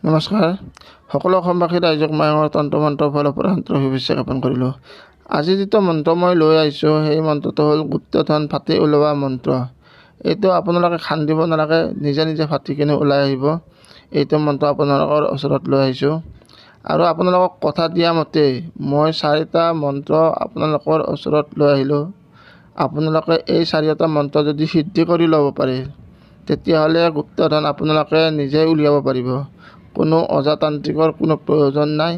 নমস্কাৰ সকলো অসমবাসী ৰাইজক মায়ঙৰ তন্ত্ৰ মন্ত্ৰ ফালৰ পৰা আন্তৰিক শুভেচ্ছা জ্ঞাপন কৰিলোঁ। আজি যিটো মন্ত্ৰ মই লৈ আহিছোঁ, সেই মন্ত্ৰটো হ'ল গুপ্তধন ফাটি ওলোৱা মন্ত্ৰ। এইটো আপোনালোকে খান্দিব নালাগে, নিজে নিজে ফাটি কিনে ওলাই আহিব। এইটো মন্ত্ৰ আপোনালোকৰ ওচৰত লৈ আহিছোঁ আৰু আপোনালোকক কথা দিয়া মতে মই চাৰিটা মন্ত্ৰ আপোনালোকৰ ওচৰত লৈ আহিলোঁ। আপোনালোকে এই চাৰিটা মন্ত্ৰ যদি সিদ্ধি কৰি ল'ব পাৰে, তেতিয়াহ'লে গুপ্তধন আপোনালোকে নিজেই উলিয়াব পাৰিব, কোনো অজাতান্ত্ৰিকৰ কোনো প্ৰয়োজন নাই।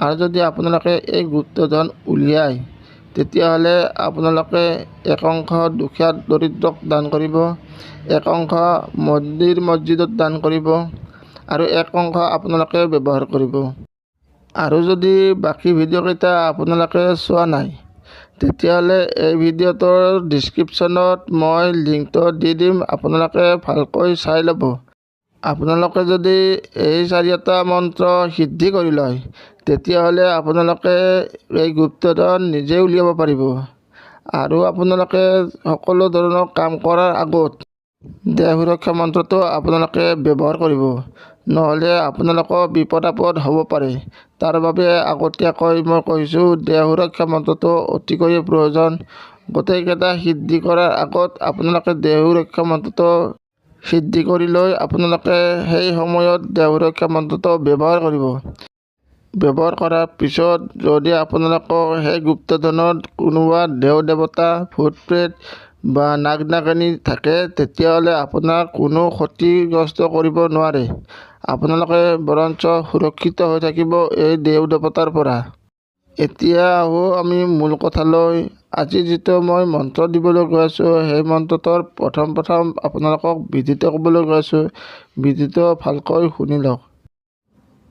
আৰু যদি আপোনালোকে এই গুপ্তধন উলিয়ায়, তেতিয়াহ'লে আপোনালোকে এক অংশ দুখীয়া দৰিদ্ৰক দান কৰিব, এক অংশ মন্দিৰ মছজিদত দান কৰিব আৰু এক অংশ আপোনালোকে ব্যৱহাৰ কৰিব। আৰু যদি বাকী ভিডিঅ'কেইটা আপোনালোকে চোৱা নাই, তেতিয়াহ'লে এই ভিডিঅ'টোৰ ডিছক্ৰিপশ্যনত মই লিংকটো দি দিম, আপোনালোকে ভালকৈ চাই ল'ব। আপোনালোকে যদি এই চাৰিটা মন্ত্ৰ সিদ্ধি কৰি লয়, তেতিয়াহ'লে আপোনালোকে এই গুপ্তধন নিজেই উলিয়াব পাৰিব। আৰু আপোনালোকে সকলো ধৰণৰ কাম কৰাৰ আগত দেহ সুৰক্ষা মন্ত্ৰটো আপোনালোকে ব্যৱহাৰ কৰিব, নহ'লে আপোনালোকৰ বিপদ আপদ হ'ব পাৰে। তাৰ বাবে আগতীয়াকৈ মই কৈছোঁ, দেহ সুৰক্ষা মন্ত্ৰটো অতিকৈয়ে প্ৰয়োজন। গোটেইকেইটা সিদ্ধি কৰাৰ আগত আপোনালোকে দেহ সুৰক্ষা মন্ত্ৰটো সিদ্ধি কৰি লৈ আপোনালোকে সেই সময়ত দেহ সুৰক্ষা মন্ত্ৰটো ব্যৱহাৰ কৰিব। ব্যৱহাৰ কৰাৰ পিছত যদি আপোনালোকক সেই গুপ্তধনত কোনোবা দেৱ দেৱতা, ভূত প্ৰেত বা নাগ নাগিনী থাকে, তেতিয়াহ'লে আপোনাক কোনো ক্ষতিগ্ৰস্ত কৰিব নোৱাৰে। আপোনালোকে বৰঞ্চ সুৰক্ষিত হৈ থাকিব এই দেৱ দেৱতাৰ পৰা। এতিয়া আহোঁ আমি মূল কথালৈ। আজি যিটো মই মন্ত্ৰ দিবলৈ গৈ আছোঁ, সেই মন্ত্ৰটোৰ প্ৰথম প্ৰথম আপোনালোকক বিধিটো ক'বলৈ গৈ আছোঁ। বিধিটো ভালকৈ শুনি লওক।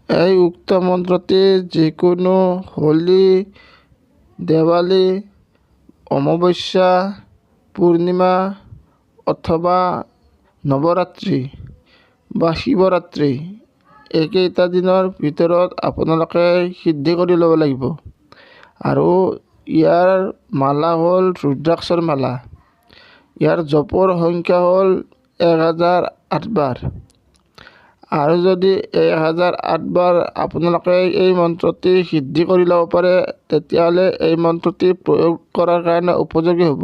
এই উক্ত মন্ত্ৰটি যিকোনো হোলী, দেৱালী, অমাৱস্যা, পূৰ্ণিমা অথবা নৱৰাত্ৰি বা শিৱৰাত্ৰি, এইকেইটা দিনৰ ভিতৰত আপোনালোকে সিদ্ধি কৰি ল'ব লাগিব। আৰু ইয়াৰ মালা হ'ল ৰুদ্ৰাক্ষৰ মালা। ইয়াৰ জপৰ সংখ্যা হ'ল 1008 বাৰ। আৰু যদি 1008 বাৰ আপোনালোকে এই মন্ত্ৰটি সিদ্ধি কৰি ল'ব পাৰে, তেতিয়াহ'লে এই মন্ত্ৰটি প্ৰয়োগ কৰাৰ কাৰণে উপযোগী হ'ব।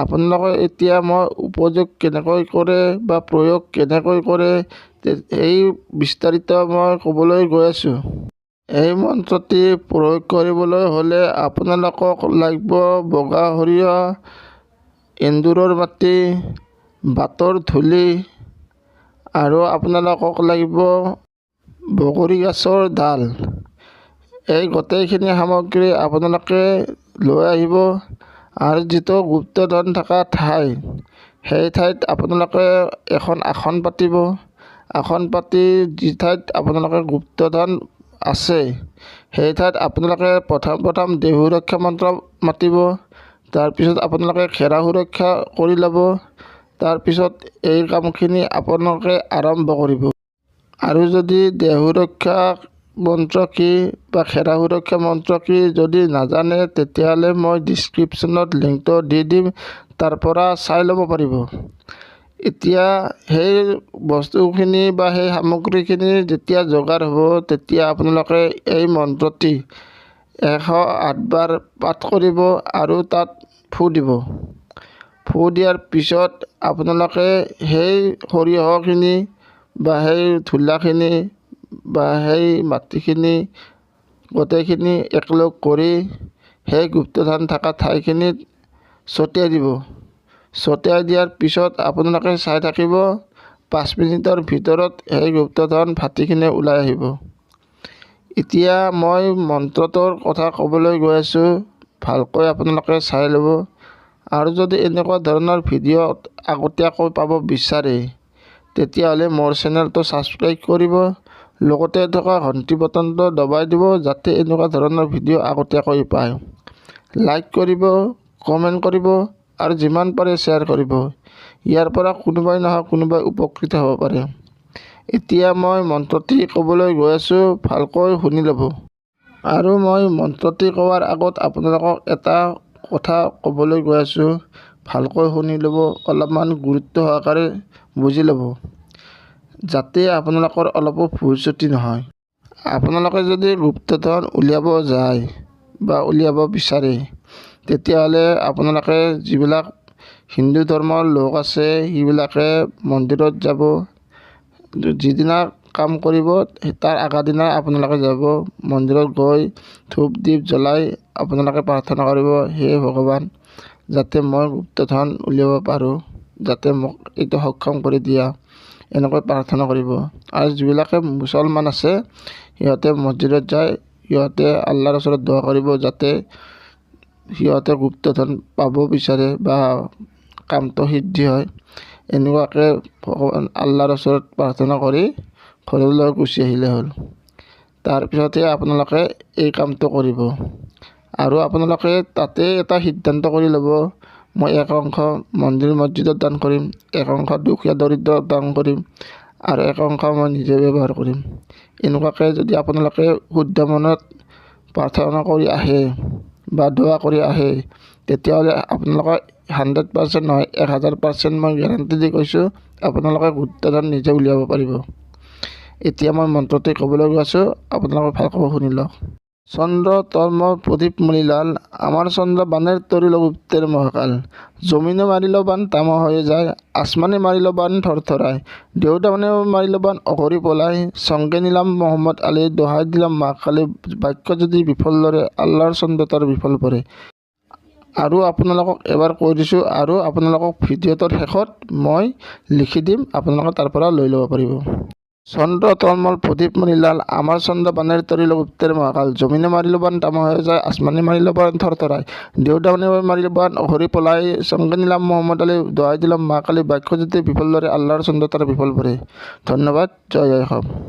আপোনালোকে এতিয়া মই উপযোগ কেনেকৈ কৰে বা প্ৰয়োগ কেনেকৈ কৰে, এই বিস্তাৰিত মই ক'বলৈ গৈ আছোঁ। এই মন্ত্ৰটি প্ৰয়োগ কৰিবলৈ হ'লে আপোনালোকক লাগিব বগা সৰিয়হ, এন্দুৰৰ মাটি, বাটৰ ধূলি আৰু আপোনালোকক লাগিব বগৰী গছৰ ডাল। এই গোটেইখিনি সামগ্ৰী আপোনালোকে লৈ আহিব আৰু যিটো গুপ্তধন থকা ঠাই, সেই ঠাইত আপোনালোকে এখন আসন পাতিব। আসন পাতি যি ঠাইত আপোনালোকে গুপ্তধন আছে, সেই ঠাইত আপোনালোকে প্ৰথম প্ৰথম দেহ সুৰক্ষা মন্ত্ৰ মাতিব। তাৰপিছত আপোনালোকে ঘেৰা সুৰক্ষা কৰি ল'ব। তাৰপিছত এই কামখিনি আপোনালোকে আৰম্ভ কৰিব। আৰু যদি দেহ সুৰক্ষা মন্ত্ৰ কি বা ঘেৰা সুৰক্ষা মন্ত্ৰ কি যদি নাজানে, তেতিয়াহ'লে মই ডিছক্ৰিপশ্যনত লিংকটো দি দিম, তাৰ পৰা চাই ল'ব পাৰিব। এতিয়া সেই বস্তুখিনি বা সেই সামগ্ৰীখিনি যেতিয়া যোগাৰ হ'ব, তেতিয়া আপোনালোকে এই মন্ত্ৰটি 108 বাৰ পাঠ কৰিব আৰু তাত ফু দিব। ফু দিয়াৰ পিছত আপোনালোকে সেই সৰিয়হখিনি বা সেই ধূলাখিনি বা সেই মাটিখিনি গোটেইখিনি একলগ কৰি সেই গুপ্তধন থকা ঠাইখিনিত ছটিয়াই দিব। ছটিয়াই দিয়াৰ পিছত আপোনালোকে চাই থাকিব, 5 মিনিটৰ ভিতৰত সেই গুপ্তধন ফাটি কিনে ওলাই আহিব। এতিয়া মই মন্ত্ৰটোৰ কথা ক'বলৈ গৈ আছোঁ, ভালকৈ আপোনালোকে চাই ল'ব। আৰু যদি এনেকুৱা ধৰণৰ ভিডিঅ' আগতীয়াকৈ পাব বিচাৰে, তেতিয়াহ'লে মোৰ চেনেলটো ছাবস্ক্ৰাইব কৰিব, লগতে থকা ঘণ্টি বটনটো দবাই দিব, যাতে এনেকুৱা ধৰণৰ ভিডিঅ' আগতীয়াকৈ পায়। লাইক কৰিব, কমেণ্ট কৰিব আৰু যিমান পাৰে শ্বেয়াৰ কৰিব। ইয়াৰ পৰা কোনোবাই নহয় কোনোবাই উপকৃত হ'ব পাৰে। এতিয়া মই মন্ত্ৰটি ক'বলৈ গৈ আছোঁ, ভালকৈ শুনি ল'ব। আৰু মই মন্ত্ৰটি কোৱাৰ আগত আপোনালোকক এটা কথা ক'বলৈ গৈ আছোঁ, ভালকৈ শুনি ল'ব, অলপমান গুৰুত্ব সহকাৰে বুজি ল'ব। যাতে আপোনালোকৰ অলপো ভুল ত্ৰুটি নহয়। আপোনালোকে যদি গুপ্তধন উলিয়াব যায় বা উলিয়াব বিচাৰে, তেতিয়াহ'লে আপোনালোকে যিবিলাক হিন্দু ধৰ্মৰ লোক আছে, সেইবিলাকে মন্দিৰত যাব। যিদিনা কাম কৰিব, তাৰ আগদিনা আপোনালোকে যাব। মন্দিৰত গৈ ধূপ দীপ জ্বলাই আপোনালোকে প্ৰাৰ্থনা কৰিব, "হে ভগৱান, যাতে মই গুপ্তধন উলিয়াব পাৰোঁ, যাতে মোক এইটো সক্ষম কৰি দিয়া", এনেকৈ প্ৰাৰ্থনা কৰিব। আৰু যিবিলাকে মুছলমান আছে, সিহঁতে মছজিদত যায়। সিহঁতে আল্লাৰ ওচৰত দোৱা কৰিব, যাতে সিহঁতে গুপ্তধন পাব বিচাৰে বা কামটো সিদ্ধি হয়। এনেকুৱাকৈ ভগৱান আল্লাৰ ওচৰত প্ৰাৰ্থনা কৰি ঘৰলৈ গুচি আহিলে হ'ল। তাৰপিছতহে আপোনালোকে এই কামটো কৰিব। আৰু আপোনালোকে তাতে এটা সিদ্ধান্ত কৰি ল'ব, মই এক অংশ মন্দিৰ মছজিদত দান কৰিম, এক অংশ দুখীয়া দৰিদ্ৰক দান কৰিম আৰু এক অংশ মই নিজে ব্যৱহাৰ কৰিম। এনেকুৱাকৈ যদি আপোনালোকে শুদ্ধ মনত প্ৰাৰ্থনা কৰি আহে বা দোৱা কৰি আহে, তেতিয়াহ'লে আপোনালোকৰ 100% নহয়, 1000% মই গেৰাণ্টি দি কৈছোঁ, আপোনালোকে গুপ্তধন নিজে উলিয়াব পাৰিব। এতিয়া মই মন্ত্ৰটো ক'বলৈ গৈ আছোঁ, আপোনালোকে ভালকৈ শুনি লওক। চন্দ্ৰ টলমল প্ৰদীপ মণিলাল, আমার চন্দ্র বাণের তরিল গুপ্তের মহাকাল। জমিনে মারিল বাণ তামা হয়ে যায়, আসমানে মারিল বাণ থরথরায়, দেউদানে মারিল বাণ অঘরি পলায়। সঙ্গে নিলাম মোহাম্মদ আলী, দোহাই দিলাম মা কালী, বাক্য যদি বিফল ধৰে, আল্লাহৰ চন্দ্ৰ তাৰ বিফল পৰে। আৰু আপোনালোকক এবাৰ কৈ দিছোঁ আৰু আপোনালোকক ভিডিঅ'টোৰ শেষত মই লিখি দিম, আপোনালোকে তাৰ পৰা লৈ ল'ব পাৰিব। চন্দ্ৰ টলমল প্ৰদীপ মণিলাল, আমাৰ চন্দ্ৰ বাণেৰ তৰিল গুপ্তেৰ মহাকাল। জমিনে মাৰিল বাণ তামা হৈ যায়, আসমানে মাৰিল বাণ থৰথৰাই, দেউদানে মাৰিল বাণ অঘৰি পলাই। সঙ্গে নিলাম মোহাম্মদ আলী, দোহাই দিলাম মা কালী, বাক্য যদি বিফল ধৰে, আল্লাহৰ চন্দ্ৰ তাৰ বিফল পৰে। ধন্যবাদ। জয় জয় অসম।